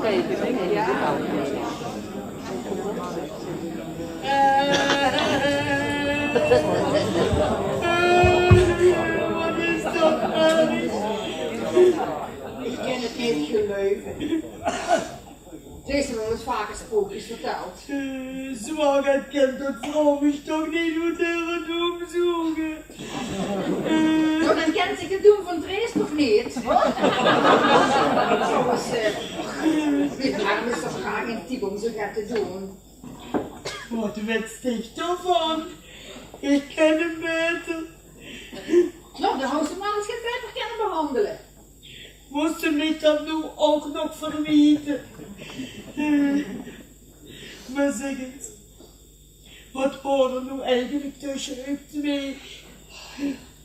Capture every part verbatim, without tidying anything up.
Ich kin 't neet geluive. Dees höbbe v'r al ins vaker sprookjes vertèld. Eh, zoe get kènt dat vrouw mich toch neet oet häöre doem zoege. Eh. Noe, dan kènt ze de doem van Drees toch neet? Trouwens, eh, die arm is toch gaar gein type óm zoe get te doon. Wat wèts dich dao van? Ich kin 'm baeter. Noe, dan hauw ze 'm waal ins get baeter kinne behandele. Mós se mich dat noe ouch nog verwiete? Mer zèk ins, wat waor d'r noe eigelik tösje uch twee?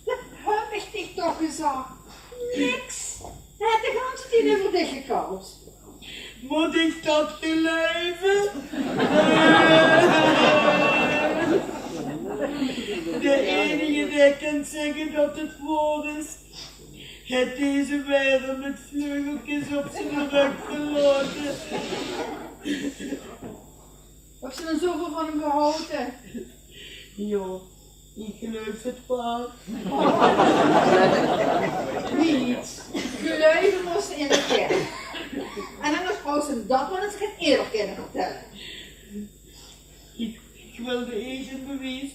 Dat höb ich dich toch gezag. Niks. Dae haet de ganse tied euver dich gekald. Mót ich dat geluive? De einige dae kin zègke dat 't waor is, haet deze werm mit vleugelkes op ziene rök gelaote. Höbs se dan zoeväöl van 'm gehaote? Jao, ich geluif 't waal. Neet. Geluive mós se in de kèrk. En angers hauws se 'm dat waal ins get ieëder kinne vertèlle. Ich, ich wilde ins ein bewies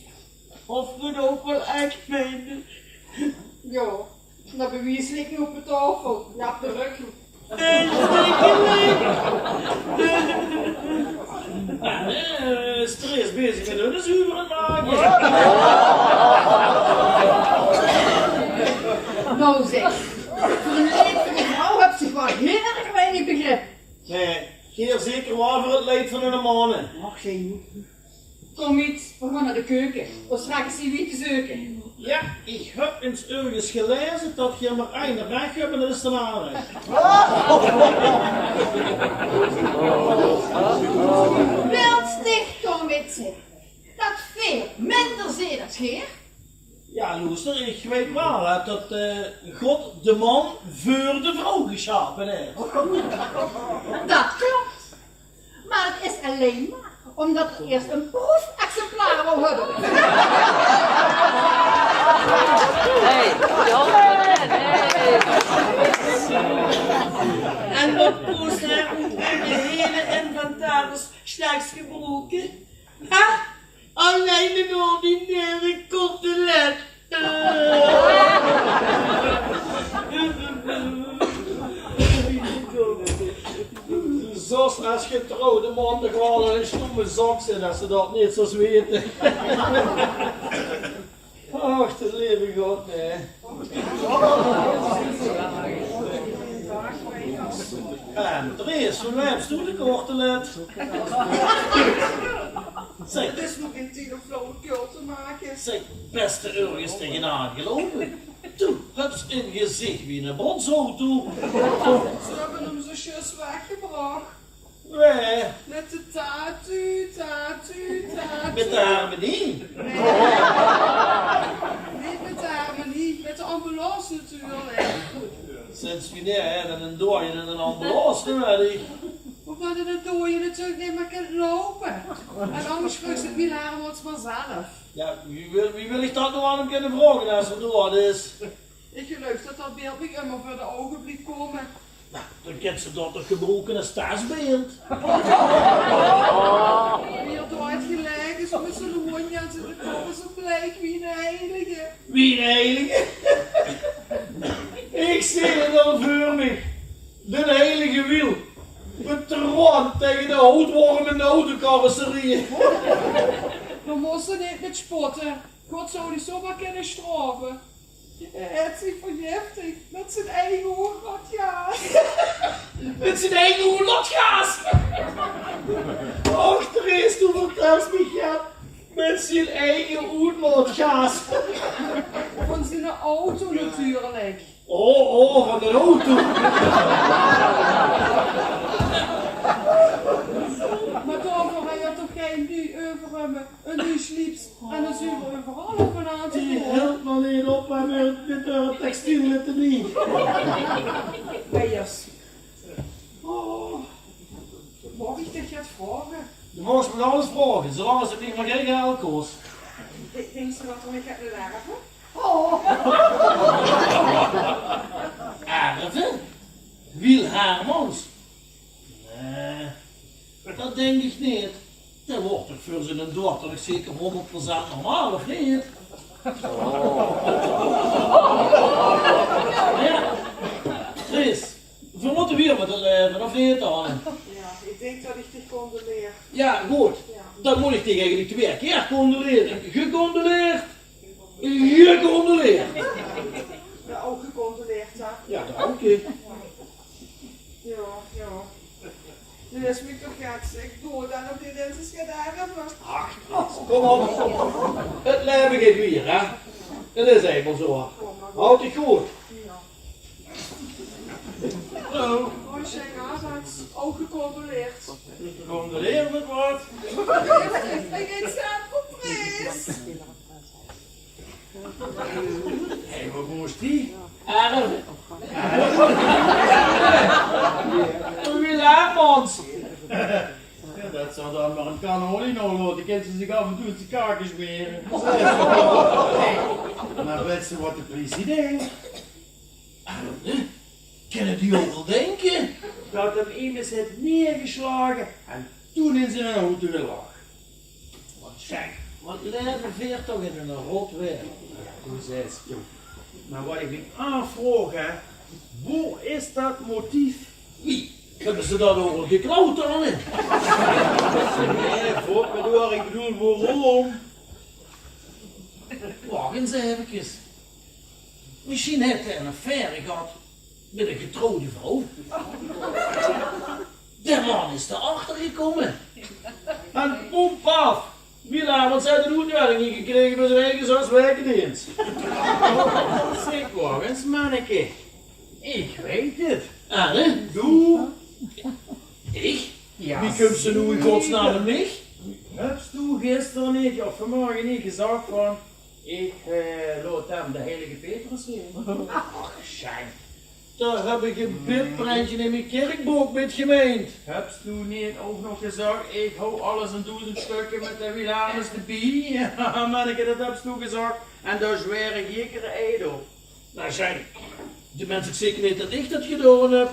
of 'r 't ouch waal ech meinde. Jao, dat bewies ligk noe op de taofel. Jao, op de rök. Eh, is Drees bezig mit hunne zuver aan 't make? Noe zèk, veur ein leed van die vrouw höbs se waal hiel erg weinig begrip. Nae, zeer zeker waal veur 't leed van hunne manne. Och, gein Kóm, Miet, veer gaon nao de keuke. Ós vraoge zie wie te zeuke. Jao, ich höb ins örges gelaeze dat geer mer eine rech höb en dat is de nare. Wils dich toch mit zègke dat veer minder zeen es geer? Jao, loester, ich weit waal, hè, dat, eh, God de man veur de vrouw gesjape haet. Dat klop. Mer 't is allein mer ómdat 'r iers ein proefexemplaar wól höbbe. Hey, jao. Hey. En wat kós hae oet de hiele inventaris slechs gebroeke? Ha? Allein ein ordinaire kotelet. Zós es getrouwde man toch waal eine sjtómme zak zeen, es se dat neet zós weite. Och, de leve God, nae. En Drees, van wae höbs doe de kotelet? Zèk. 't Is nog gein tied óm flauwekul te make. Zèk, bès te örges taengenaan geloupe? Doe höbs ein gezich wie eine bronsauto. Ze höbbe 'm zojuus weggebrach. Wae? Mit de tatu, tatu, tatu. Mit de harmonie? Nae. Neet mit de harmonie, mit de ambulance natuurlik. Sinds wienie höbs doe eine dooie in ein ambulance nudig? Ómdat eine dooie natuurlik neet mie kin loupe. En angers veugs se 't Wielharmots mer zelf. Jao, wie wil, wie wil ich dat noe aan 'm kinne vraoge es 'r doead is? Ich geluif dat dat beeld mich ummer veur de ouge blief kómme. Noe, dan kins se dat toch gebroeke es tesbeeld. Wie 'r doead gelaege is mit zien hóndj aan zien kop, zoe bleek wie eine heilige. Wie eine heilige? Ich zeen 't al veur mich. D'n heilige Wiel. Mit de rónd taenge de houtworm in de autocarrosserie. Dao mós se neet mit spotte. God zou dich zomer kinne straofe. Hae haet zich vergiftig mit zien eige hoondertgaas. Mit zien eige hoondertgaas? Och, Drees, doe vertèls mich get. Mit zien eige hoondertgaas. Van ziene auto natuurlik. Oh, oh, van d'n auto. Mer daoveur haet 'r toch gein nuuj euverhemd, ein nuuj slips en ein zuver euveral óm aan te doon. Die hiltj mer neet op, hè, mit, mit de textiel mit de nie. Meiers. Oh. Maag ich dich get vraoge? Doe maags mich alles vraoge, zoelang es 't mich mer gei geld kos. Dinks se det d'r mich get laat erve? Erve? Wiel Hermans? Nae, det dink ich neet. Dae wuuert toch veur ziene doead toch zeker hóngerd procent normaal, of neet? Jao. Chris, veer mótte wiejer mit 't laeve, of neet dan? Jao, ich dink det ich dich condoleer. Jao, good. Jao. Dan mót ich dich eigelik twieë kier condolere. Gecondoleerd. Gecondoleerd. Jao, ouch gecondoleerd, hè? Jao, dank dich. Jao, jao. Doe höbs mich toch get, ich bedoel, dan op die dinsdig get erve. Ach, kóm op. 't Laeve geit wiejer, hè? 't Is einmaol zoe. Haoj dich good. Jao. Hallo. Hoi, Sjeng, ouch gecondoleerd. Gecondoleerd mit waat? Ich, ich, ich, ich, Hé, mer wo is die? Erve. Wie laat, mans? Jao, det zal dan mer ein kan olie nog laote. Kins se zich aaf en toe ins de kake smere. Mer wèts se waat de pliesie dink? Erve, kinne die ouch al dinke? Det 'm emes haet neergeslage en toen in zien auto gelag. Want Sjeng, waat laeve veer toch in ein rot waereld. Jao, doe zaes 't, jóng. Mer waat ich mich aafvraog, hè, wo is det motief? Wie? Höbbe ze det ouch al geklauwd dan, hè? Nae, verdorie, ich bedoel, waorom? Wach ins efkes. Mesjien haet 'r ein affaire gehad mit ein getrouwde vrouw. De man is d'r achter gekómme. En poef paf, Milan, waat haet 'r ein oetnuuediging gekrege veur zien eige zès waeke deens. Zèk, wach ins, manneke. Ich weit 't. Ah, hè? Doe? Ich? Jao. Wie kums se noe in godsnaam aan mich? Höbs doe gister neet, of vanmorge neet gezag van: ich, eh, laot 'm de heilige Petrus zeen? Ach, Sjeng, dao höb ich ein bidprentje in mien kirkbook mit gemeind. Höbs doe neet ouch nog gezag: ich hou alles in doezend stökker mit de Wiel Hermans d'rbie? Jao, manneke, det höbs doe gezag. En dao zwaer ich zeker ein eid op. Mer Sjeng, doe meins toch zeker neet det ich det gedaon höb?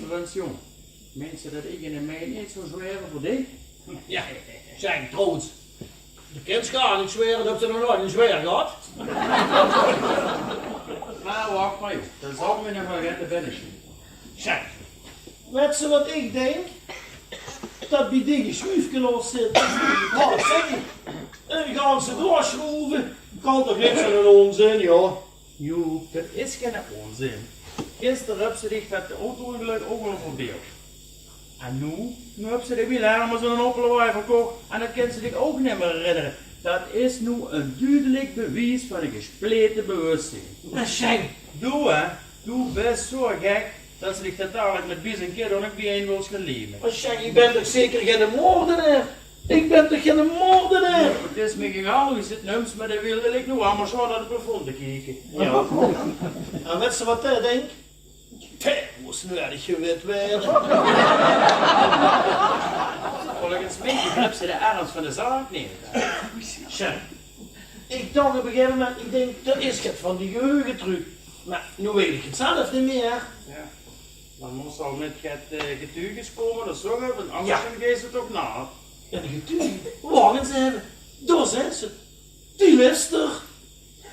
Prins, jóng, meins se det ich in de mein neet zów zwaere veur dich? Jao, Sjeng, trouwens, doe kins gaar neet zwaere, doe höbs nog noeats ein zwaer gehad. Mer wach mer, jóng, det zal mich nog waal get te binne sjiete. Sjeng, wèts se waat ich dink? Det bie dich ein sjuufke los zit. Waat zèk ich? Ein ganse doors sjroeve. Kan toch neet, zoe'n ónzin, jao. Joep, det is geine ónzin. Gister höbs se dich det auto-óngelök ouch al verbeeld. En noe? Noe höbs se de Wiel Hermans ein hoop lawaai verkoch en det kins se dich ouch neet mieë herinnere. Det is noe ein dudelik bewies van ein gesplete bewustzeen. Mer Sjeng, doe, hè? Doe bès zoe gek det se dich det dalik mit bies en kiddo nog bie-ein wils gaon leve. Mer Sjeng, ich bön toch zeker geine moordenaer? Ich bön toch geine moordenaer? 't Is mich egaal wie se 't nums, mer de Wiel lik noe allemaol zoe nao 't plafond te kieke. Jao. En wèts se waat dae dink? Dae mós nuuedig gewit waere. Volges mich begrips se de erns van de zaak neet. Sjeng, ich dach op ein gegaeve moment, ich dink, det is get van die geheugetruc. Mer noe weit ich 't zelf neet mieë. Jao. Dan mós se al mit get, eh, getuges kómme of zoe get, want angers dan geis se toch nao. Ein getuge? Wach ins effe. Dao zeen ze. Die Lister.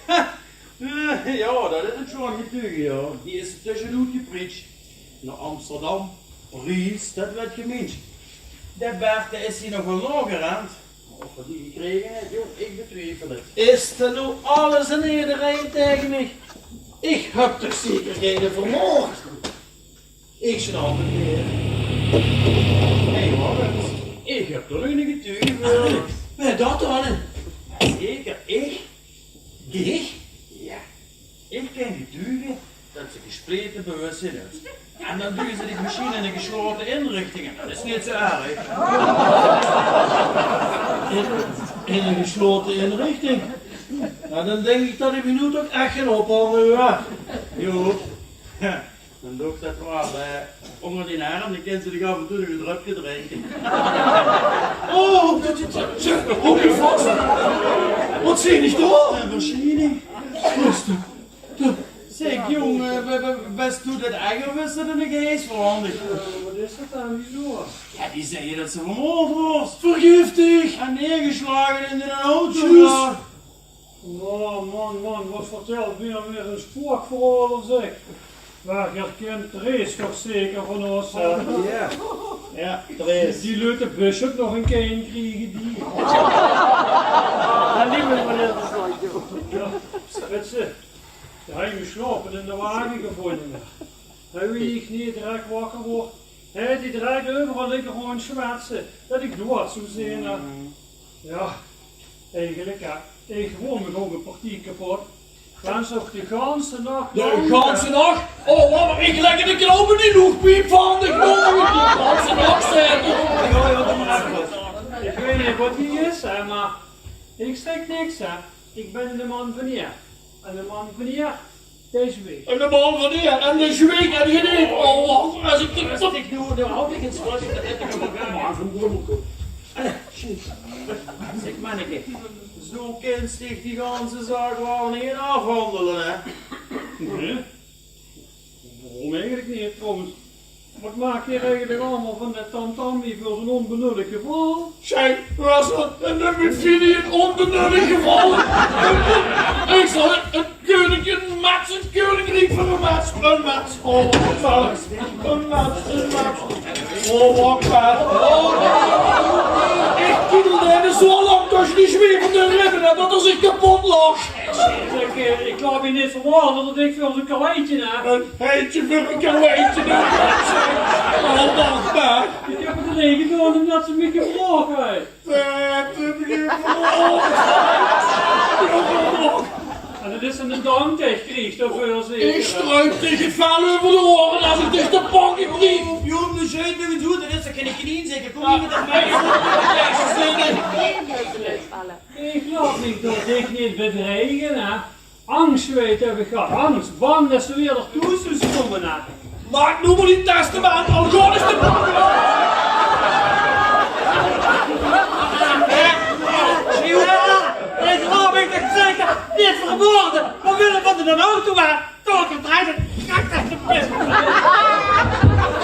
Ha! Eh, jao, det is ein sjoon getuge, jao. Die is tösjenoet geprietsj. Nao Amsterdam, Paries, det wuuert gemeinsj. De Bert, dae is hie nog waal naogerend. Of 'r die gekrege haet, jóng, ich betwiefel 't. Is d'r noe alles en ederein taenge mich? Ich höb toch zeker geine vermoord? Ich snap 't neet. Hé, wach ins. Ich höb d'r noe eine getuge veur. Wae dat dan? Zeker, ich. Dich? Jao. Ich kin getuge det se gesplete bewustzeen höbs. En dan duuj ze dich mesjien in ein geslaote inrichting. En det is neet zoe erg. In, in ein geslaote inrichting? Noe, dan dink ich det ich mich noe toch ech gaon ophange, huur. Joep. Dan doog ich det waal, eh, ónger dien erm, dan kins se dich aaf en toe nog ein dröpke drinke. Oh, det, det, det, det, oh, mien vas. Waat zeen ich dao? Eh, waat zeen ich? Rustig. Zèk, jóng, eh, be-, be-, bès doe det ech of is det eine geis verander? Eh, waat is det dan? Wieso? Jao, die zagte det se vermoord waors. Vergiftig. En neergeslage in eine auto. Zjus. Man, man, man, waat vertèlt geer mich weer ein spookverhaol, zèk. Mer geer kint Drees toch zeker van ós, hè? Jao. Jao, Drees. Die, die leut de bishop nog ein kein kriege, die. Jao, die mót mer effe zo doon. Jao, wèt se, hae haet mich sjlaopend in de wage gevónje. Hae, wie ich neet direk wakker woort, hae, die drejt euveral lekker róndj sjwetse, det ich doead zou zeen, hè. Jao, eigelik, hè. Ich woor mich ouch ein partie kepot. Waas ouch de ganse nach... De ganse nach? Oh, waat, ich lèk de knoop in die loegpiep van de knoop. De ganse nach, zèk. Jao, jao, doe mer effe. Ich weit neet waat hie is, hè, mer ich zèk niks, hè. Ich bön eine man van eer. En eine man van eer, dae zwieg. En eine man van eer, en dae zwieg, en dae deeg: "Oh, wach, es ich dit..." Waat is dit noe? Noe haoj ich ins vas, det haet toch nog gaar neet. Zèk, manneke, zo kins dich die ganse zaak waal neet aafhandele, hè? Nae. Waorom eigelik neet, trouwens? Waat maak geer eigelik allemaol van det tamtam hie veur zo'n ónbenullig geval? Zèk, waas det ein, ein, ein, ein ónbenullig geval? Ich zag, ein keuning, ein mèts, ein keuninkrijk veur ein mèts, ein mèts. Oh, waat, ein mèts, ein mèts. Oh, waat, waat. Oh, ich kiedel dae zo lang tösse die zwevende ribbe, hè, det 'r zich kepot lach. Zèk, eh, ich laot mich neet verwaande det ich veur zo'n karweitje, hè. Ein heitje veur ein karweitje, hè. Oh, wach mer. Ich höb 't allein gedaon ómdet ze mich gevraog haet. Det höb ich gevraog. En det is ein dank det ich krieg daoveur, zeker, hè? Ich struik dich 't vel euver de oere es ich dich te pakke krieg. Jóng, noe zeen v'r 't good, det is gein knien, zeker. Kóm hie mit det mèts. Ich laot mich door dich neet bedreige, hè. Angs, wèt, höb ich gehad. Angs, bang det se weer d'r thoes zóws kómme, hè. Maak noe mer dien testament, al gaon ich te pakke. Jao, ich laot mich toch zeker neet vermoorde. Waat wille v'r van eine auto, hè? Toch gedrejd, krak det de pis.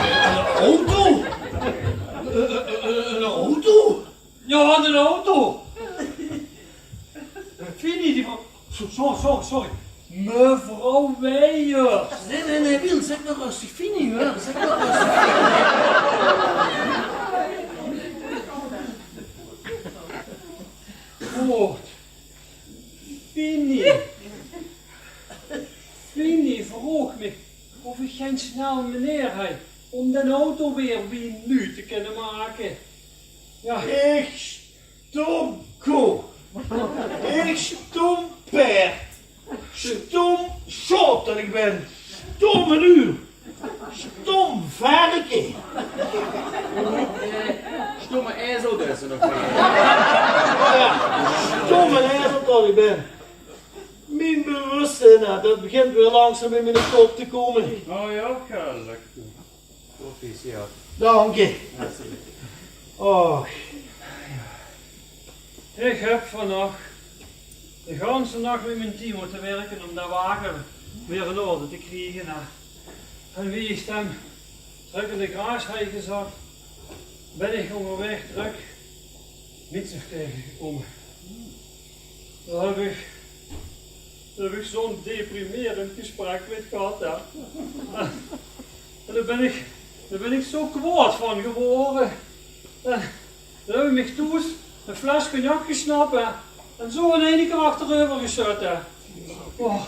Eine auto? Eh, eh, eh, eine auto? Jao, eine auto. Fini, die vrouw. So-, so-, sorry, sorry. Mevrouw Weijers. Nae, nae, nae, Wiel, zèk mer röstig Fini, huur. Zèk mer röstig Fini. Good. Fini. Fini vroog mich of ich gein snel meneer haw óm dae auto weer wie nuuj te kónne make. Jao. Ich stómkoe. Ich stómpaerd. Stóm sjaop det ich bön. Stómme uul. Stóm verke. Stómme ezel, det is nog waal. Jao, stómme ezel det ich bön. Mien bewustzeen, hè, det begint weer langzaam in miene kop te kómme. Oh jao, gelukkig. Proficiat. Dank dich. Och. Ich höb vannach de ganse nach mit mien team mótte wirke óm dae wage weer in orde te kriege, hè. En wie ich 'm trök in de garage haw gezat, bön ich óngerwaeg trök Mitser taengegekómme. Dao höb ich, dao höb ich zo'n deprimerend gesprek mit gehad, hè. En dao bön ich, dao bön ich zo kwaod van gewore. En dao höb ich mich thoes ein fles cognac gesnap, hè. En zo in eine kier achtereuver gesjud, hè. Oh.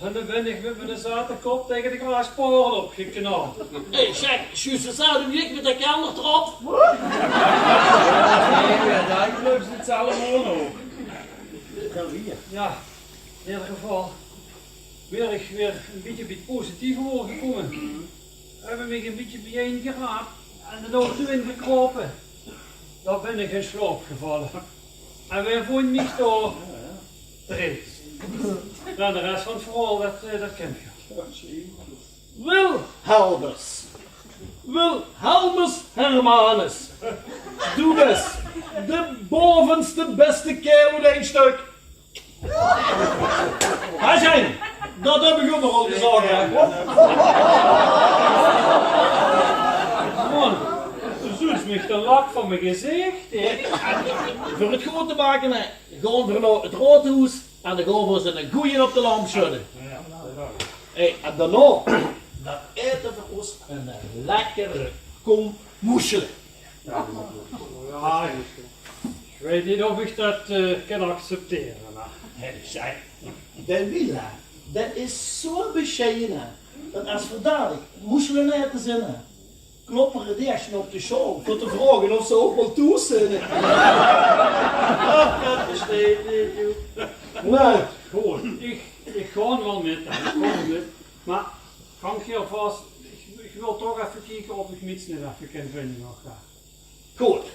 En dao bön ich mit miene zate kop taenge de garage-poort opgeknald. Hé, zèk, zjus dezelfde wiek mit de kelner d'rop. Jao, dao geluif ich 't zelf ouch nog. Jao, in eder geval, wie ich weer ein bietje bie 't positieve woord gekómme, höb ich mich ein bietje biejein geraap en d'n auto ingekrope. Dao bön ich in slaop gevalle. En wae vónj mich dao? Drees. Noe, de res van 't verhaol, det, eh, det kènt geer. Wilhelmus. Wilhelmus Hermanus. Doe bès de bovenste bèste kaerel oet ein stök. Hè, Sjeng, dat höb ich ouch al gezag, hè. Man, doe zuls mich de lak van mien gezich, hè. Veur 't good te make, hè, gaon v'r nao 't raodhoes en dan gaon v'r ós eine gooje op de lamp sjudde. Hè, en daonao, dan aete v'r ós ein lekkere kóm moesjele. Ja, ich weit neet of ich dat, eh, kan acceptere, mer... Hè, Sjeng, de Wiel, hè, dae is zo besjeie, hè, dat es v'r dalik moesjele aete zeen, hè, klop v'r 't ieësj op de sjouw veur te vraoge of ze ouch waal thoes zeen. Ach, dat versteit neet, joh. Mer good, ich, ich gaon waal mit, hè. Ich gaon waal mit. Mer kan ich alvas, ich, ich wil toch effe kieke of ich Miets neet effe kan vinje nog, hè. Good.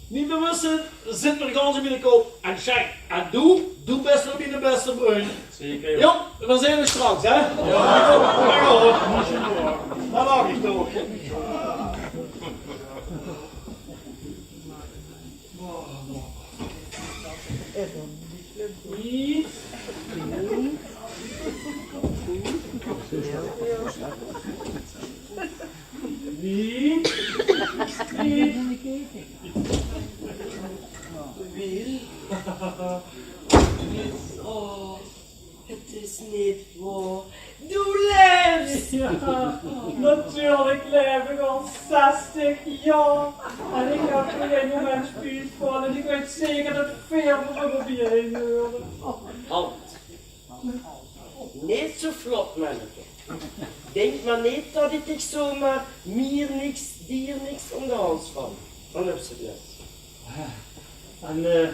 Wie v'r wiste, zitte v'r gans in miene kop. En Sjeng, en doe, doe bès waal miene bèste vrundj. Zeker, joh. Jao, v'r zeen ós straks, hè? Jao. Jao, jao. Dan lach ich toch. Wie? Wie? Wie? Oh, 't is neet waor. Doe laefs! Jao, natuurlik laef ich al zestig jaor. En ich höb gein moment spiet van. En ich weit zeker dat veer veur mich heen heure. Halt. Neet zo vlot, menneke. Dink mer neet dat ich dich zomer mier niks, dier niks ónger de hals val. Dan höbs se 't net. En, eh,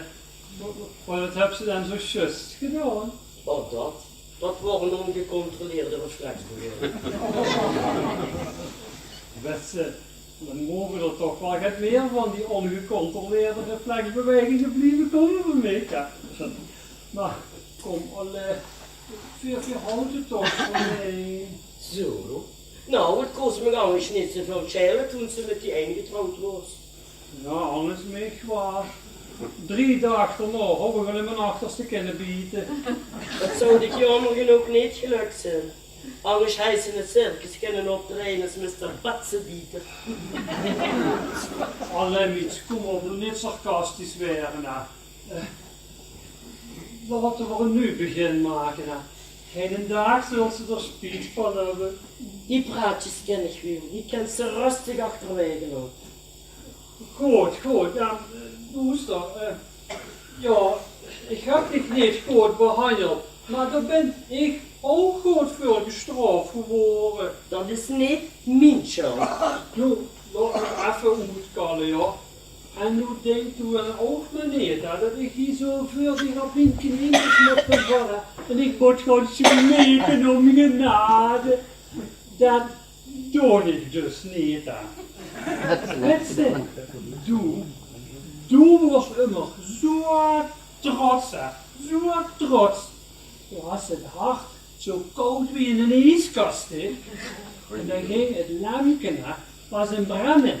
wa-, wa-, wat höbs se dan zo zjus gedaon? Oh, dat, dat waor ein óngecontroleerde reflex, meneer. Wèts se, dan moge d'r toch waal get mier van die óngecontroleerde reflexbewaeginge blieve kómme van mich, hè. Mer kóm, allee, veer, veer haoje toch van mich. Zo. Nou, 't kós mich angers neet zoväöl sjaele toen se mit die ein getrouwd waors. Jao, angers mich waal. Drie daag daonao haw ich al in mien achterste kinne biete. Dat zou dich jaomer genóg neet gelök zeen. Angers haws se in 't circus kinne optraeje es mister Batsebieter. Allee, Miets, kóm op, doe neet sarcastisch waere, hè. Eh, laote v'r ein nuuj begin make, hè. Geinen daag zöls se d'r spiet van höbbe. Die praatjes kin ich waal. Die kins se röstig achterwaege laote. Good, good. Jao, eh, loester, eh, jao, ich höb dich neet good behanjeld, mer dao bön ich ouch good veur gestraof gewore. Dat is neet mien sjöld. Noe, laot mich effe oetkalle, jao. En noe dink doe ouch mer neet, hè, dat ich hie zo veur dich op mien kneetjes mót gaon valle en ich mót gaon smeke óm genade. Dat doon ich dus neet, hè. Wèts se, doe, doe waors ummer zo trots, hè. Zo trots. Doe hads 't hart zo kaod wie in ein ieskas, hè. En dan ging 't lempke, hè, pas in brenne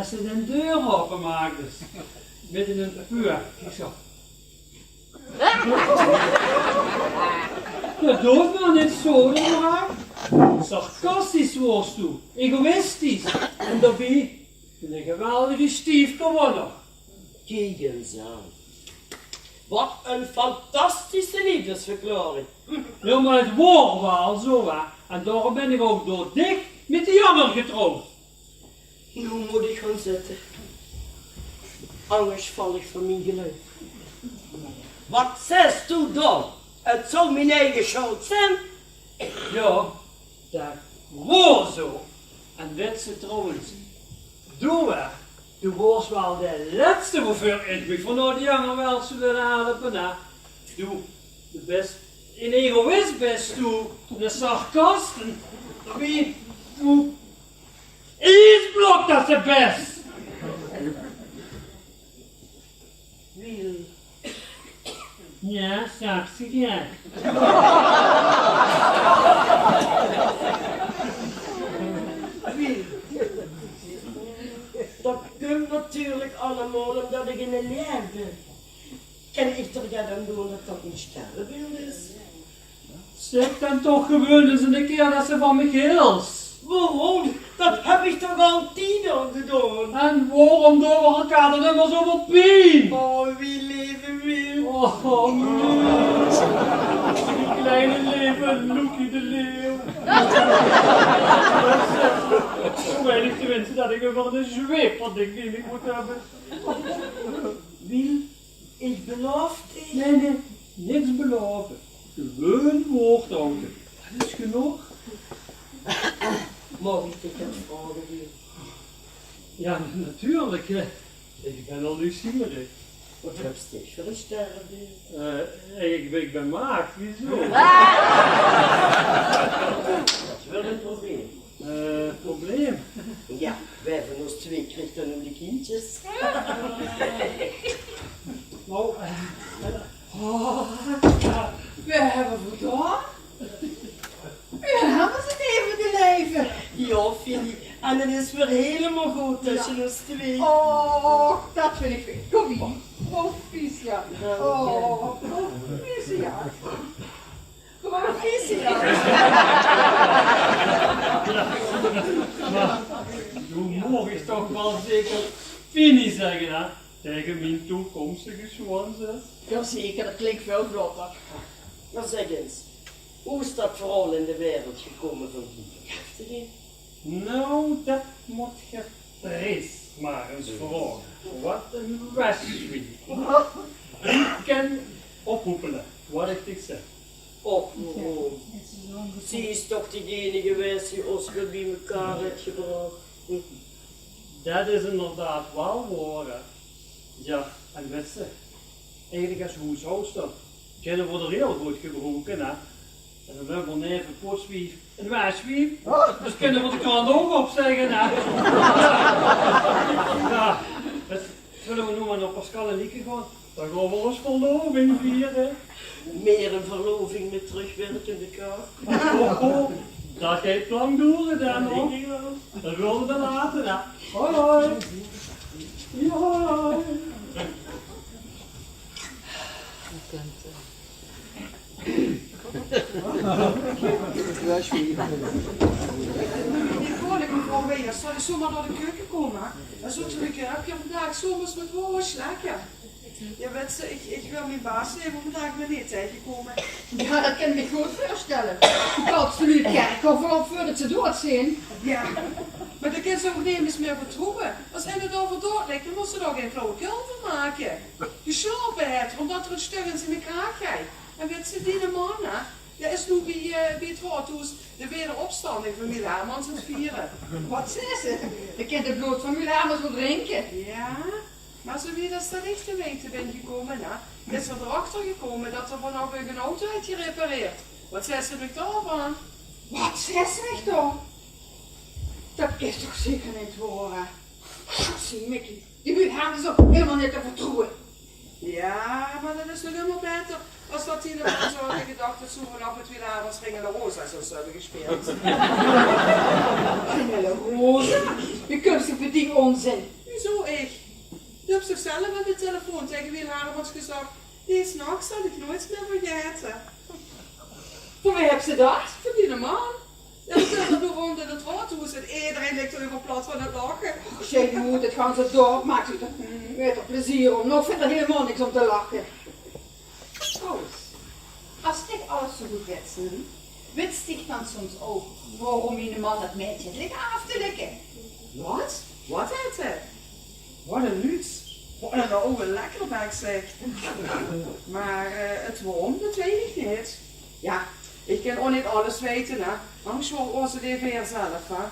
es se de deur aopemaakdes. Mit ein peur. Ich zag: "Jao, doot mer neet zo, doe, hè. Sarcastisch waors doe, egoïstisch. En daobie eine geweldige stiefkowonner." Kiek ins aan. Wat ein fantastische liefdesverklaoring. Jao, mer 't waor waal zo, hè. En daorum bön ich ouch door dich mit die anger getrouwd. Noe mót ich gaon zitte. Angers val ich van mien geluif. Wat zaes doe dan? 't Zou mien eige sjöld zeen. Jao, dat waor zo. En wèts se trouwens, doe, hè, doe waors waal de lètste woeveur ich mich van nao die anger wèl zeen laote helpe, hè. Doe, doe bès eine egoïst, bès doe, eine sarcast, wie doe iesblok dat se bès. Wiel. Jao, zag ze, jao. Waorom det ich in de leer bin. Kin ich d'r get aan doon det det ein sterrebeeld is? Zèk dan toch gewoon ins eine kieër det se van mich hils. Waorom? Det höb ich toch altied al gedaon. En waorom doon v'r elkaar dan ummer zoväöl pien? Oh, wie leef Wil. Oh, oh, Wil. Die kleine leve Loekie de leeuw. Zo weinig tenminste det ich ummer eine zweep van dich die ich mót höbbe. Wil, ich belaof dich. Nae, nae, niks belaofe. Gewoon waord haoje. Det is genóg. Maag ich dich get vraoge, Wil? Jao, natuurlik. Ich bön al nuujsgierig. Waat höbs dich veur ein sterrebeeld? Eh, ich, ich bön maagd, wieso? Det is waal ein probleem. Eh, probleem? Jao, wae van ós twee krieg dan noe de kindjes? Nou, eh, oh, wae höbbe v'r dan? Jao, det is 't levende laeve. Jao, Fini. En dan is 't weer hielemaol good tösse ós twee. Och, det vinj ich fijn. Kóm hie. Proficiat. Dank dich. Oh, proficiat. Proficiat. Mer, noe maag ich toch waal zeker Fini zègke, hè? Taenge mien toekomstige sjoonzus. Jao zeker, det klink väöl vlotter. Mer zèk ins, wie is det verhaol in de wereld gekómme van die vergiftiging? Nou, det mót geer Trees mer ins vraoge. Waat ein weswief. Ich kin ophoepele waat ich dich zèk. Och, waorom? Zie is toch degene gewaes die ós weer bie-ein haet gebrach. Det is inderdaad waal waor, hè. Jao, en wèts se, eigelik es hoeshaoster kinne v'r d'r hiel good gebroeke, hè. En dan höbbe v'r neve poetswief ein weswief. Dus kinne v'r de krant ouch opzègke, hè. Jao, zölle v'r noe mer nao Pascal en Lieke gaon? Dan gaon v'r ós verloving viere. Mieër ein verloving mit trökwerkende krach. Oh, oh, det geit lang dore dan, huur. Det wille v'r later, hè. Hoi, hoi. Jao, hoi. Neet kwalijk, mevrouw Weijers, zal ich zomer nao de keuke kómme? Dan zult geer uch vandaag zomers mit waasj lekker. Jao, wèts se, ich, ich wil miene baas hie vandaag mer neet taengekómme. Jao, det kin ich mich good veurstelle. Die kals van uch kerkhof al op veurdet ze doad zeen. Jao, mer dan kins se ouch nemes mieër vertroewe. Es eine dao veur doad ligk, dan mós se dao gein flauwekul van make. Geslaope haet 'r, ómdet 'r ein stök in ziene kraag haet. En wèts se, diene man, hè, dae is noe bie, eh, bie 't raodhoes de wederopstanding van Wil Hermans aan 't viere. Waat zaes se? Dae kint 't blood van Wil Hermans waal drinke. Jao, mer zoe wie det ich te weite bin gekómme, hè, is 'r d'rachter gekómme det 'r vanaaf uch ein auto haet gerepareerd. Waat zaes se mich dao van? Waat zaes se mich dao? Det is toch zeker neet waor, hè? Sjassie, Mikkie, die Wil Hermans is ouch hielemaol neet te vertroewe. Jao, mer det is toch ummer baeter es det die nog zoe de gedachte zoe vanaaf 't Wil Hermans Ringe de Rosa zouw höbbe gespeeld. Ringe de Rosa? Wie kums se bie die ónzin? Wieso ich? Doe höbs toch zelf aan de telefoon taenge Wil Hermans gezag: "Dees nach zal ich noeats mieër vergaete." Van wae höbs se det? Van diene man. Jao, dae zit noe rónd in 't raodhoes en ederein ligk euver plat van 't lache. Och, sjei, noe, 't ganse dörp maak zich d'r mit plezeer óm. Noe, ich vinj d'r hielemaol niks óm te lache. Trouwens, es dich alles zoe good wèts, hm, wèts dich dan soms ouch waorom miene man det maedje haet ligke aaf te likke? Waat? Waat haet 'r? Waat ein luuts. Waat ein ouwe lekkerbek, zèk. Mer, eh, 't waorom, det weit ich neet. Jao, ich kin ouch neet alles weite, hè. Mer mós waal ózze D V R zelf, hè.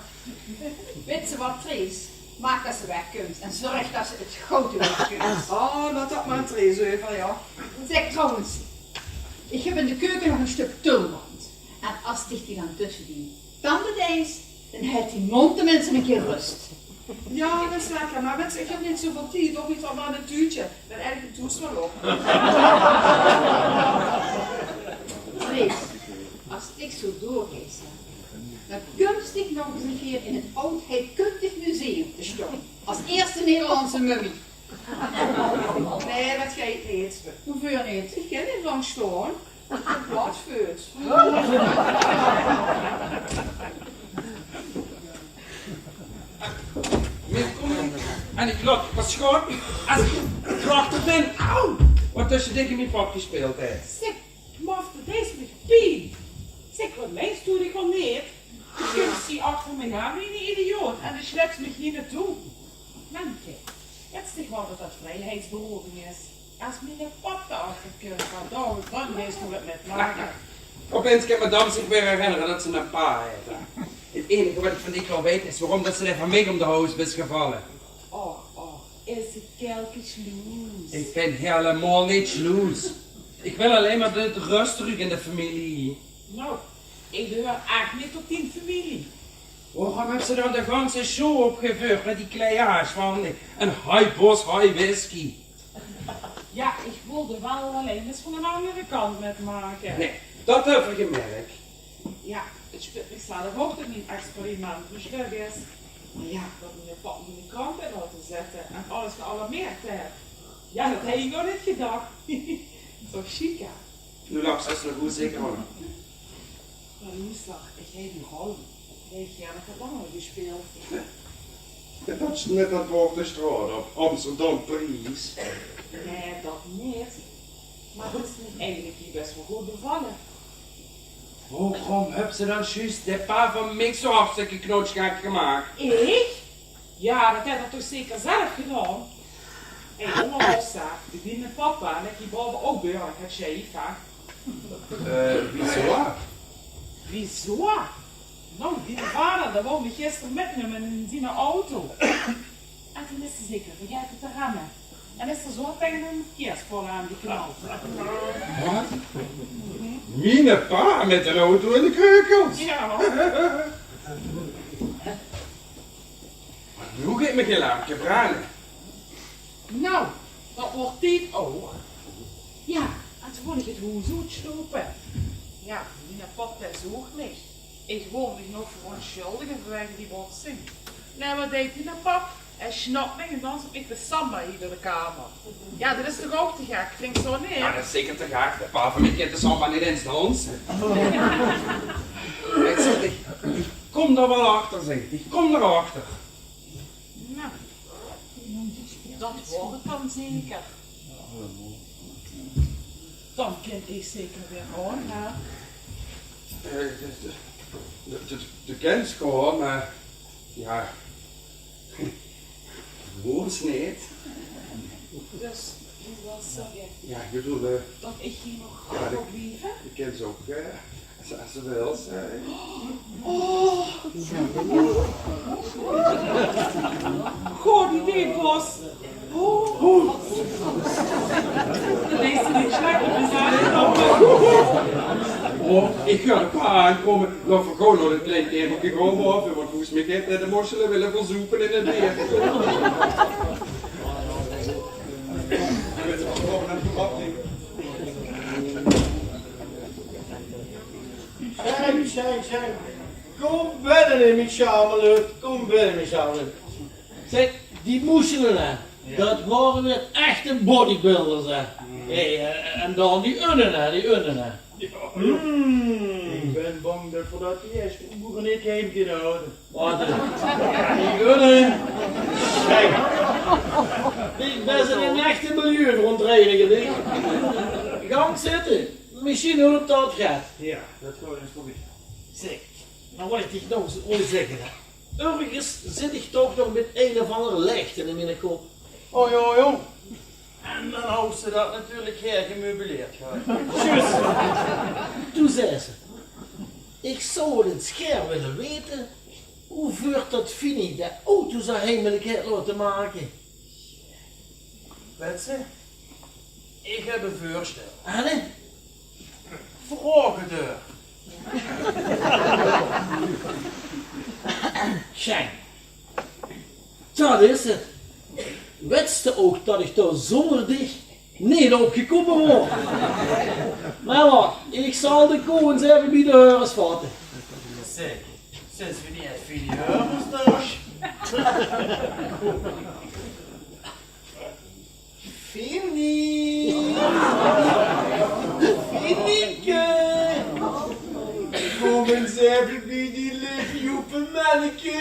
Wèts se waat, Trees? Maak det se wegkums en zörg det se 't good oetkums. Oh, laot det mer aan Trees euver, jao. Zèk, trouwens, ich höb in de keuke nog ein stök tulband. En es dich die dan tösse dien tande deis, dan haet dien mónd tenminste ein kieër rös. Jao, det is lekker, mer wèts se, ich höb neet zoeväöl tied, ouch neet allemaol in ein tuutje. Dan aet ich 't thoes waal op. Trees, es ich zoe doorgaon, dan kums dich nog ins ein kieër in 't Aod Heidkundig Museum te staon. Es ierste Nederlandse mummie. Nae, det geit neet. Hoeveur neet? Ich kin neet lang staon. Ich höb platvoot. Mit kóm ich aan de klok. Waat sjoon. Es ich achter bin. Au! Waat tösse dich en mien pap gespeeld haet. Zèk, maf, det deis mich pien. Zèk, waat meins doe dich waal neet? Ich kin zie achter mich aan wie eine idioot en de sjleps mich hie naotoe. Menke, wèts dich waal det det vrijheidsberoving is? Es miene pap dao achter kump, dan, dan geis doe 't mitmake. Opins kin madam zich weer herinnere det ze eine pa haet. 't Einige waat ich van dich wèl weite is waorom det ze dich van mich óm de hoes bis gevalle. Och, och, is 't kaelke sjloes? Ich bin hielemaol neet sjloes. Ich wil allein mer de rös trök in de femilie. Nou, ich behuur ech neet tot die femilie. Waorom höbs se dan de ganse show opgeveurd mit die kleie haasj van dich? En high boss, high whisky. Jao, ich wól waal allein ins van ein anger kantj mitmake. Nae, det höb ich gemirk. Jao, 't sjpit mich zelf ouch det mien experiment mislök is. Mer jao, det miene pap mich in de krant haet laote zitte en alles gealarmeerd haet. Jao, det haw ich nog neet gedach. Toch sjiek, hè? Noe lach, is nog good zeker, hoor. Mer loester, ich haw die rol, haw ich gaer nog get langer gespeeld. Det is mit det woord de straot op, Amsterdam Pries. Nae, det neet. Mer det is mich eigelik bès waal good bevalle. Waorom höbs se dan zjuus de pa van mich zo hartstikke knotsgek gemaak? Ich? Jao, det haet 'r toch zeker zelf gedaon? Hé, ónger ós, hè, die diene papa, det die bove ouch behuurlik get sjeef, hè? Eh, wieso? Wieso? Nou, diene vader, dae wól mich gister mitnumme in ziene auto. En toen is 'r zeker vergaete te remme. En is 'r zo taenge ein verkeerspaol aangeknald. Waat? Miene pa mit ein auto in de kreukels? Jao. Noe geit mich ein lampke brande. Nou, det wuuert tied ouch. Jao, en toen wól ich 't hoes oetsjloepe. Jao, miene pap dae zoog mich. Ich wól mich nog verontsjuldige vanwege die botsing. Nae, waat deit miene pap? Hae sjnap mich en dans mit mich de samba hie door de kamer. Jao, det is toch ouch te gek, vinjs se neet? Jao, det is zeker te gek. De pa van mich kint de samba neet ins danse. Ich zèk, ich, ich kóm dao waal achter, zèk ich. Ich kóm dao waal achter. Nou, det wuuert 't dan zeker. Dan kin ich zeker weer gaon, hè? Eh, de, de, de, de kins gaon, mer jao, woors neet. Dus, wie wils se? Jao, ich bedoel, eh, det ich hie nog jao, de, gaon blieve? De kins ouch, eh, Es, es se wils, hè. Oh. Good idee, Bos. Oh. Det is neet sjlech, det is eigelik. Oh, ich huuer de pa aankómme. Laot v'r gaw nao det klein kaemelke gaon bove, want volges mich haet 'r de mossele wille verzoepe in 't beer. Sjeng, sjeng, sjeng. Kóm binne, mien sjamelöt. Kóm binne, mien sjamelöt. Zèk, die moesjele, hè. Jao. Det wore weer echte bodybuilders, hè. Mm. Hé, eh, en dan die unne, hè, die unne, hè. Jao, jao. Mm. Ich bön bang det v'r det die ierste oere neet geheim kinne haoje. Waat, eh, die unne? Sjeng. Ich bön ein echte milieuverontreiniging, hè. Gank zitte. Mesjien hèlp det get. Jao, det gaon v'r ins probere. Zèk, noe wil ich dich nog ins get zègke, hè. Örges zit ich toch nog mit ein of anger lechte in miene kop. Oh, jao, jóng. En dan haws se det natuurlik gaer gemeubileerd, hè. Zjus. Doe zaes 't. Ich zou waal ins gaer wille weite hoeveur det Fini de auto zo heimelik haet laote make. Wèts se, ich höb ein veursjtel. Allee? Vraog 't häör. Sjeng. Det is 't. Wèts se ouch det ich dao zónger dich neet op gekómme waor? Mer waat, ich zal de koe ins effe bie de häöres vatte. Zèk, zeen v'r neet effe bie de häöres? Fini! Finieke! Kóm ins effe bie die leef joepe menneke.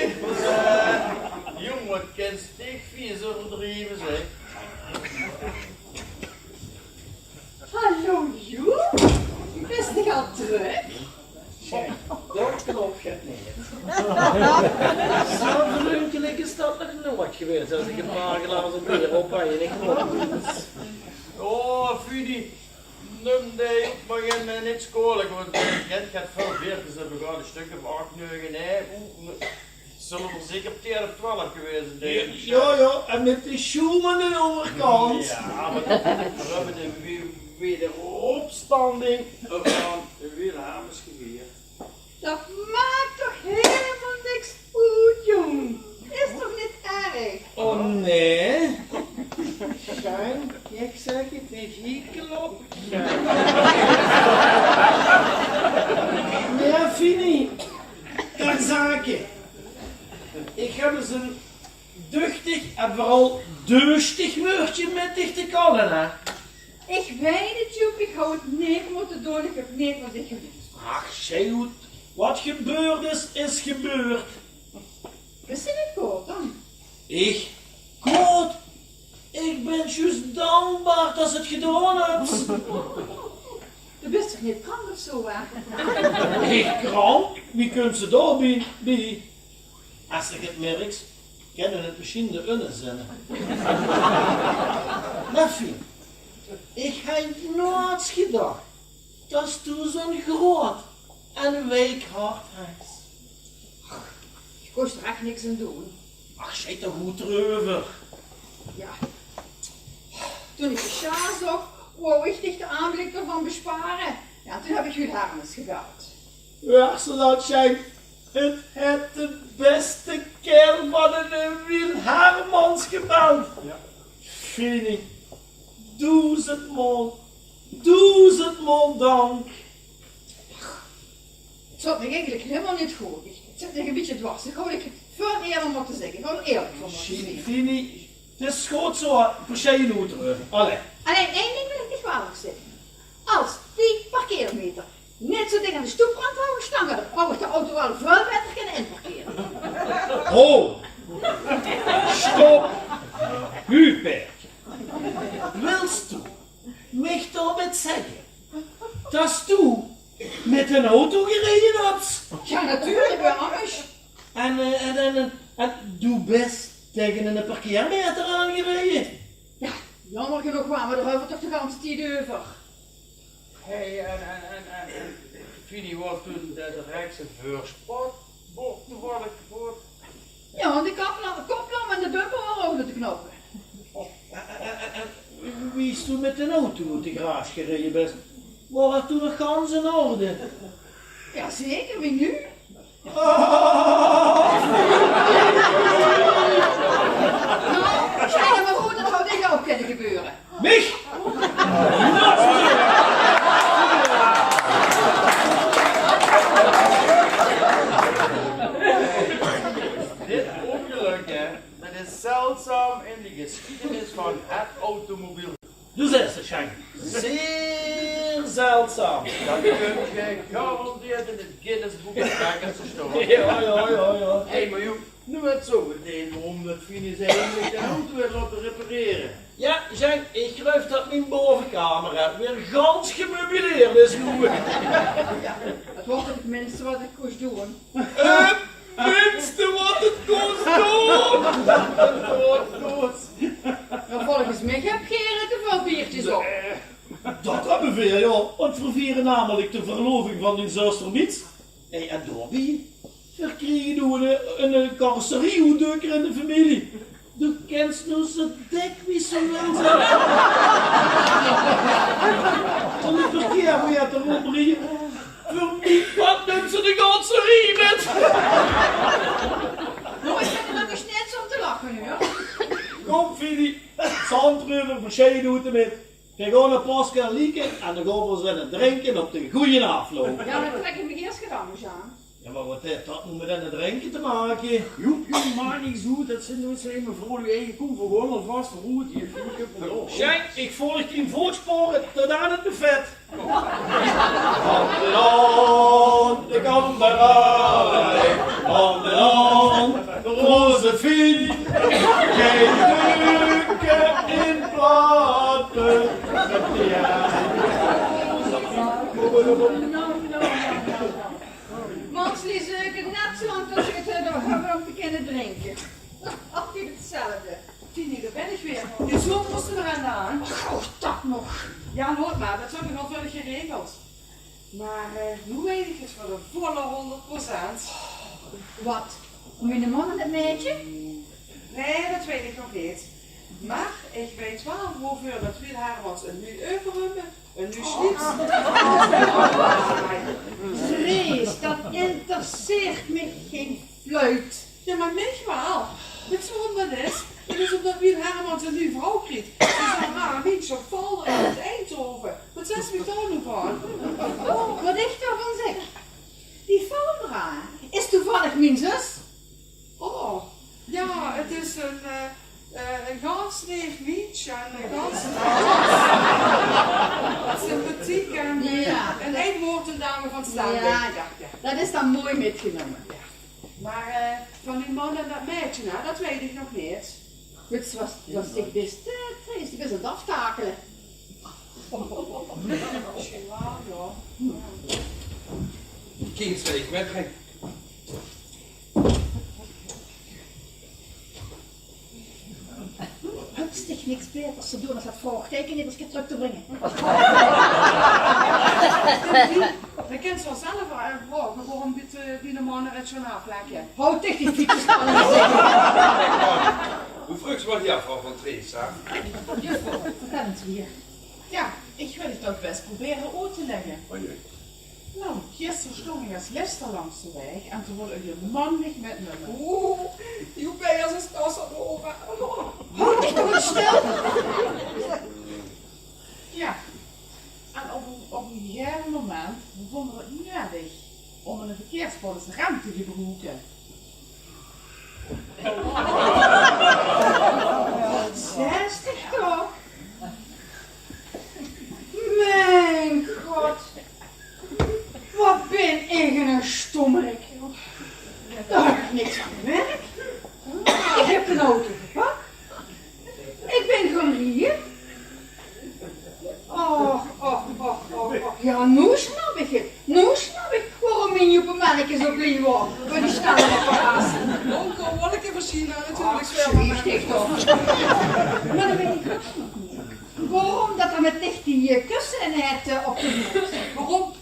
Jóng, wat kèns dich vies euverdrieve, zeg. Hallo, Joep. Bis dich al trök? Sjeik, dat klop get neet. Zo vrundelik is dat nog noeats gewaes es ich ein paar glazer beer op haw en ich kóm. Oh, Fini, num dae ouch mer neet kwaolik, want ich höb get väöl beertjes höbbe gehad, ein stök of ach, nege, hè. Oeh, zölle d'r zeker tieën of twelf gewaes zeen, dink ich. Jao, jao, en mit de sjoem aan de óngerkant. Jao, mer dat höbbe v'r de we-, wederopstanding van Wilhelmus gevierd. Dat maak toch hielemaol niks oet, jóng? Is toch neet erg? Oh, nae. Sjein, ich zèk 't, ich hiekel op. Nae, Fini, ter zake. Ich höb ins ein duchtig en veural deustig wäördje mit dich te kalle, hè. Ich weit 't, Joep, ich haw 't neet mótte doon, ich höb neet mótte gewild. Ach, sjeik, wat gebeurd is, is gebeurd. Bis se neet kwaod dan? Ich? Kwaod? Ich bön zjus dankbaar dat se 't gedaon höbs. Doe bis toch neet krank of zo, hè? Ich krank? Wie kóns se dao bie, bie? Es se 't mirks, kinne 't mesjien de unne zeen. Neffie, ich haw noeats gedach dat doe zo'n groot en week hart höbs. Ach, ich kós d'r ech niks aan doon. Ach, sjeik toch good d'reuver. Jao. Toen ich de sjaar zoog, wou ich dich de aanblik d'rvan bespare. Jao, toen höb ich Wilhelmus gebeld. Huurs se dat, Sjein? 't Haet de bèste kaerel van eine Wiel Hermans gebeld. Jao. Fini, doezendmaol, doezendmaol dank. 't Zoot mich eigelik hielemaol neet good. 't Zit mich ein bietje dwars. Ich haw 't väöl ieëder mótte zègke. Ich haw d'r ieërlik van mótte zeen. Fini, 't is good zo, per se neet d'reuver. Allee. Allein ein ding wil ich dich waal nog zègke. Es die parkeermeter neet zo dich aan de stoeprand haw gestange, haw ich de auto waal väöl baeter kinne inparkere. Ho! Stop! Huub, wils doe mich daomit zègke dat doe mit eine auto gereje höbs? Jao, natuurlik, wae angers? En, eh, en, en, en, en doe bis taenge eine parkeermeter aangereje? Jao, jaomer genóg waal, mer dao höbbe v'r 't toch de ganse tied euver. Hey, en, en, en, en, en Fini, waas toen de, de rechtse veurspoedbord toevallig kapot? Jao, en de kopla-, koplamp en de bumper waore ouch nog te knappe. Oh, en, en, en, en wie s doe mit d'n auto oet de garage gereje bis, waor 't toen nog gans in orde? Jao, zeker, wie noe. Noe, stel dich mer veur, dat haw dich ouch kinne gebeure. Mich? Dit óngelök, hè, dat is zeldzaam in de gesjiedenis van het automobiel. Doe zaes 't, Sjeng. Zeer zeldzaam. Dat kóns se gegarandeerd in 't Guinness Book of Records staon. Jao, jao, jao, jao. Hé, mer Joep, noe wèt ich ouch metein waorom dat Fini zich eigelik de auto haet laote reparere. Jao, Sjeng, ich geluif dat mien bovekamer, hè, weer gans gemeubileerd is noe. Jao, dat waor 't minste wat ich kós doon. Eh, minste wat 't kós doon. Jao, volges mich höb geer te väöl beertjes op. Eh, dat höbbe veer, jao. Want veer viere namelik de verloving van dien zuster Miets. Hey, en daobie, veer kriege noe ein, ein, ein carrosserie-oetdökker in de femilie. Doe kins noe zo dèk wie se wils. En de verkeer weer te rondrieje. Veur mien part numt ze de ganse rie mit. Noe, ich vinj 't nog ins neet óm te lache, huur. Kóm, Fini, zand d'reuver, veer sjeie oet d'rmit. Veer gaon nao Pascal en Lieke en dan gaon veer ins eine drinke op de gooje aafloup. Jao, dan trèk ich mich eers get angers aan. Ja, maar wat haet dat noe mit aan 't drinke te make? Joep, joep, maak niks oet. Dat zeen noe, zeen mevrouw uw eige koe. V'r gaon alvas veuroet. Hier, hier, hier, hier. Sjeng, ik volg dien voetsporen tot aan 't buffet. Van de hand, de kameraad, van de hand, Josephine, geen keuken in platen. Mans, die zeuke net zo lang tot ze het hebben om te kunnen drinken. Altijd hetzelfde. Tien uur ben ik weer. Dus zo moesten we aan de hand. Och, dat nog. Ja, laot maar. Dat heb ik al veurig geregeld. Maar eh, noe weet ik het voor de volle honderd procent. Wat? Om in de man en het meidje? Nee, dat weet ik nog niet. Maar ik weet wel woveur dat Wiel Hermans een nuuj euverhemd, een nuuj slips. Drees, dat interesseert mich geen fluit. Ja, maar mich wel. Weet je waarom dat is? Dat is omdat Wiel Hermans een nuuj vrouw krijgt. Die zal maar een mientje op Valder uit Eindhoven. Wat zes mich daar nu van? Oh, wat ik daarvan zeg. Die Valder is toevallig mijn zus. Oh, ja, het is een, eh, eh, een gans leef mientje en een gans sympathiek en eh, ja, in één woord een dame van stand. Ja, ja, ja. Dat is dan mooi mitgenomen. Ja. Maar eh, van die man en dat meidje, nou, dat weet ik nog niet. Wits wat, wat ik wist, eh, Trees, die is aan het aftakelen. Ja, ja. Kiek, ik weet het. Höbs dich niks baeters te doon es det vraogteike neet ins get trök te bringe? Dan kins se zelf vraoge waorom die, eh, die manne 't sjoen aaflekke. Haw dich die fietsjes aan. Hoe vreugs se waat die juffrouw van Trees, hè? Juffrouw, vertel ins weer. Ja, ich wil 't toch bès probere oet te lègke. O jee. Nou, gister stóng ich es lèste langs de waeg en toen wól ich de man mich mitnumme. Oeh, die hoek bie ós is Casanova. Haw dich toch ins stil. Ja, en op ein, op ein gegaeve moment vónge v'r 't nudig óm ein verkeerspolis rem te gebroeke. Zestig toch? Mien god, wat bin ich eine stommerik, joh. Dao höb ich niks van gemerk. Ich höb d'n auto gepak. Ich bin gaon rieje. Och, och, och, och, och. Ja, noe snap ich 't. Noe snap ich waorom mien Joep Menneke zo blie waor. Door die snelle reparatie. Onkel Wolke versjien dao natuurlik. Och, zwieg dich toch. Mer dan weit ich ouch nog neet waorom det d'r mit dich die, eh, kusse in het, eh, op de vloer. Waorom?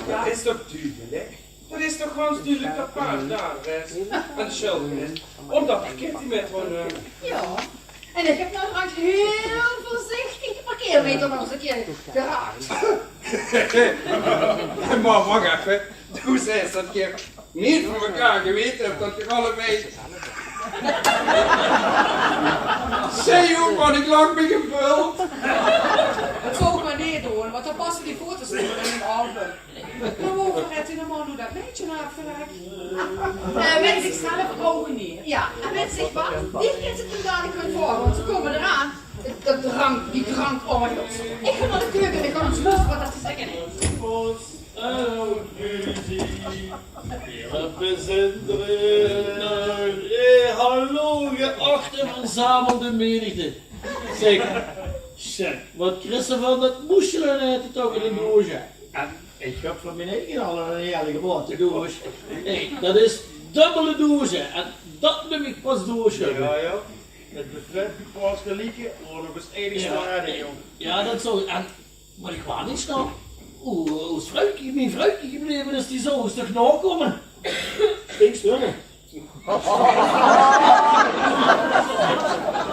Det is toch dudelik? Det is toch gans dudelik det pa dao is en de sjuldige is. Ómdet de Kitty mit haet, eh. Ja. En ich höb noe trouwens hiel veurzichtig de parkeermeter nog ins ein kier geraak. Mer wach effe, doe zaes det ich neet van mekaar gewete höb det geer allebei... Zèk, jóng, waat ich lang bön geböld. Det zów ich mer neet doon, want dan passe die foto's neet in mien album. Mer woveur haet dae man noe det meidje aafgelek? Eh, weit ich zelf ouch neet. Ja, en weit ich waat? Die kins se dalik gaon vraoge, want ze kómme d'raan. Det drank, die drankorgels. Ich gaon nao de keuke en ich gaon ins loestere waat det te zègke haet. Hallo, geachte verzamelde menigte. Zèk, zèk, waat kriegs se van det moesjele-ete toch in ein doosje? En ich höb van mien eige al ein heerlike groeate doos. Hey, det is dóbbele doosje en det num ich pas doosje. Ja, ja. 't Buffet, die paste lieke, waor nog ins enigszins aardig, jóng. Ja, det zou... En Mer ich waat neet snel wie, wie ós vruike, mien vruike gebleve is, die zou ós toch naokómme. Stinkstil.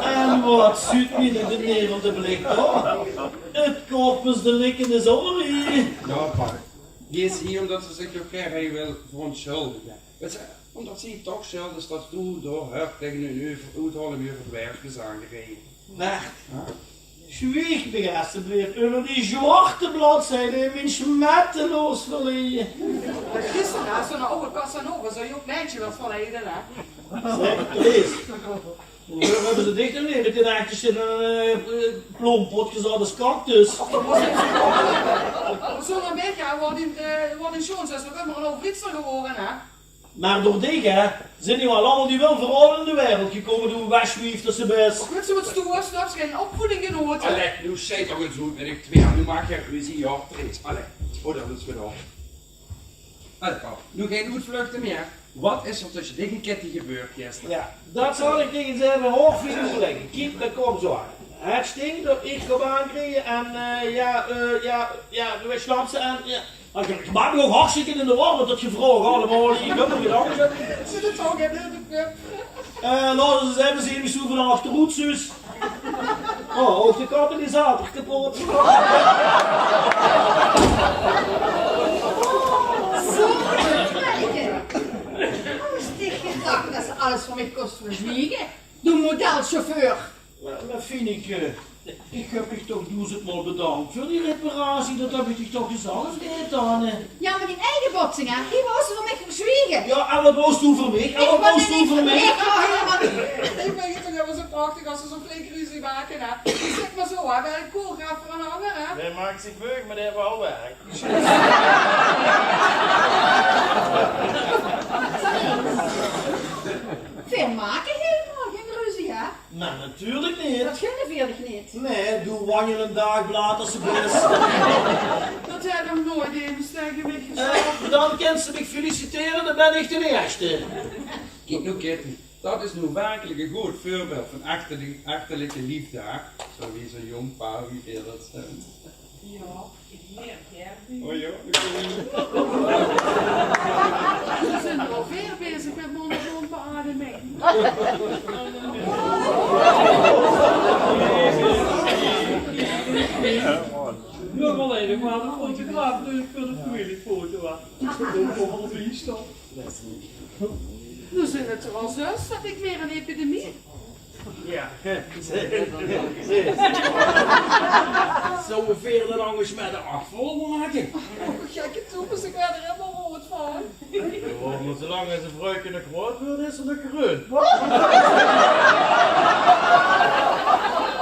En waat zuut mien benevelde blik dao? 't Corpus delicti is alweer hie. Ja, pa. Die is hie ómdet ze zich nog gaer hie wil verontsjuldige. Weit se, ómdet zie toch sjuld is det doe door häör taenge ein euver-, oethaoling euver de waeg bös aangereje. Mer, ja? Zwieg mich esjeblief euver die zwarte bladzijde in mien smetteloos verleje. Gister, hè, zo'n ouwe Casanova, zo'n jóng meidje waas verleje, hè? Zeg, Lies, woerum höbbe ze dich dan neet mit de achterste in ein, eh, ploompot gezat es cactus? Zo'n meidje, hè, waat in, eh, waat in Sjoons is nog ummer ein ouw Frietser gewore, hè? Mer door dich, hè, zeen noe al allemaol die wilde verhaole in de wereld gekómme, doe wesjwief det se bès. Och, wits se waat stoer, snaps se gein opvoeding genote. Allee, noe sjei toch ins oet mit uch twee, noe maak geer ruzie, jao, treed. Allee, oh, det is gedaon. Allee, kom, noe gein oetvluchte mieë. Waat is d'r tösje dich en Kitty gebeurd gister? Jao, det zal ich dich ins effe hoog veur oetlègke. Kiek, det kump zoea aan. Het sting det ich kóm aanrieje en, eh, jao, eh, jao, jao, doe wits, snaps se, en, jao, Mer ich, ich maak mich ouch hartstikke in de war mit det gevraog allemaol. Ich höb d'r gein angst veur. Zit 't ouch in de köp? Eh, laot ós ins effe zeen wie se van achteroet zuus. Oh, ouch de katalysator kepot. Zoea, Marike. Haw ich dich gedach det se alles van mich kós verzwiege? Doe modelchauffeur. Mer, mer Fineke, ich höb dich toch doezendmaol bedank veur die reparatie, det höb ich dich toch gezag, of neet dan, hè? Jao, mer die eige botsing, hè, die wouws se van mich verzwiege. Jao, en waat wouws doe van mich? En waat wouws doe van mich? Ich wou hielemaol niks. Ich vinj 't toch ummer zoea prachtig es ze zoea flink ruzie make, hè. Ich zèk mer zoea, hè, waal ein koel gaef veur ein anger, hè. Dae maak zich meug, mer dae haet waal werk. Veer make hielemaol gein ruzie, hè? Nae, natuurlik neet. Det gunne veer dich neet. Nae, doe wanjelend daagblad es se bès. Det haet nog noeats emes taenge mich gezag. Eh, dan kins se mich feliciteren, dan bön ich d'n ieëste. Kiek noe, Kitty, det is noe werkelik ein good veurbeeld van echtelike, echtelike leefde, hè? Zoea wie zoe'n jóng paar wie veer det zeen. Jao, ich leer gaer bie. Oh jao, ich ouch. Veer zeen waal veer bezig mit monopoonbeademing. Jao, allein mer de fotograaf noe veur de familiefoto, hè. Noe zeen 't d'r al zès, det is waal ein epidemie. Jao. Zölle veer dan angers mer de aafvaol make? Och, gekke toepers, ich waer d'r hielemaol roead van. Jao, mer zoelang es ein vruike nog roead wuuert, is 'r nog greun.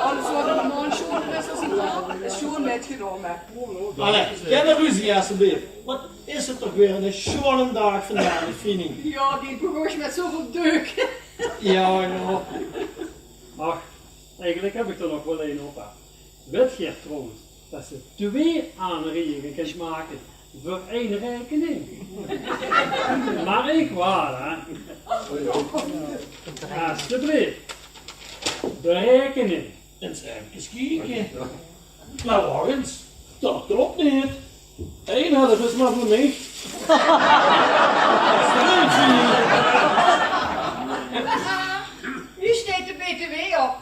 Alles waat ein maondj sjoeaner is es ein daam, is sjoean mitgenómme. Allee, gein ruzie, esjeblief. Waat is 't toch weer eine sjoeane daag vandaag, Fini? Jao, die begós mit zoeväöl deuk. Jao, jao. Ach, eigelik höb ich d'r nog waal ein op, hè. Wit geer trouwens det se twee aanrieje kins make veur ein raekening? Mer ich waal, hè. Esjeblief. De raekening. Ins efkes kieke. Mer wach ins, det klop neet. Ein helf is mer veur mich. Noe steit de B T W op.